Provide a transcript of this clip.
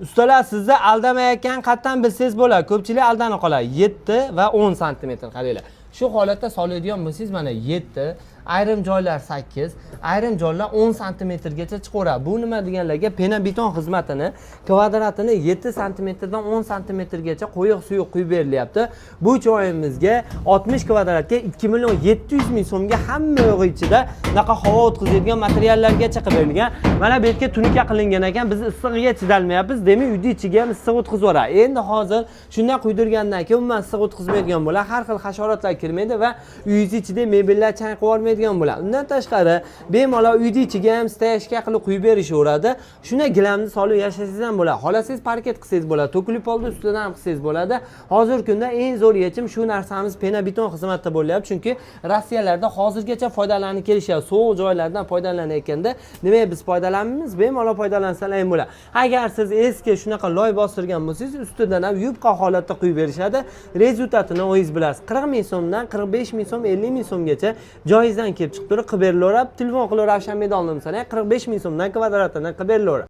Ustalar, sizni aldamayotgan qatdan bilsangiz bo'ladi. Ko'pchilik aldanib qoladi. 7 va 10 santimetr, qaranglar. Shu holatda soladigan bo'lsangiz, mana 7, ayrim joylar 8, ayrim joylar 10 santimetrgacha chiqaveradi. Bu nima deganlarga, pena beton xizmatini kvadratini 7 santimetrdan 10 santimetrgacha qo'yiq suyuq quyib berilyapti. Bu joyimizga 60 kvadratga 2 million 700 ming so'mga hamma yo'g'i ichida bunaqa havo o'tkazadigan materiallargacha qilib berilgan. Mana bu yerga tunuka qilingan ekan, biz issig'iga chidalmayapmiz, demak, uyni ichiga ham issiq o'tkazib yuboradi. Endi hozir shundan quydirgandan keyin umuman issiq o'tkazmaydigan bo'ladi, har xil hasharotlar kirmaydi va uyingiz ichida mebellar chang qilib yubormaydigan bo'ladi. Undan tashqari, bemalol uyni ichiga ham стояшка qilib quyib berishaveradi. Shunda gilamni solib yashasangiz ham bo'ladi. Xohlasangiz, parket qilsangiz bo'ladi, to'kilib polni ustidan ham qilsangiz bo'ladi. Hozirgi kunda eng zo'r yechim shu narsamiz pena beton xizmatda bo'lyapti, chunki Rossiyalarda hozirgacha foydalanib kelishyapti. Sovuq joylardan foydalanayotganda nimaga biz foydalanmaymiz? Bemalol foydalansalar ham bo'ladi. Agar siz eski shunaqa loy bostirgan bo'lsangiz, ustidan ham yupqa holatda quyib berishadi. Результат ini o'zingiz bilasiz. 40 ming so'mdan 45 ming so'm, 50 ming so'mgacha joyingizdan kelib chiqib turib qilib berilaveradi. Telefon qilib, Ravshan Medalni, 45 ming so'mdan kvadratini qilib berilaveradi.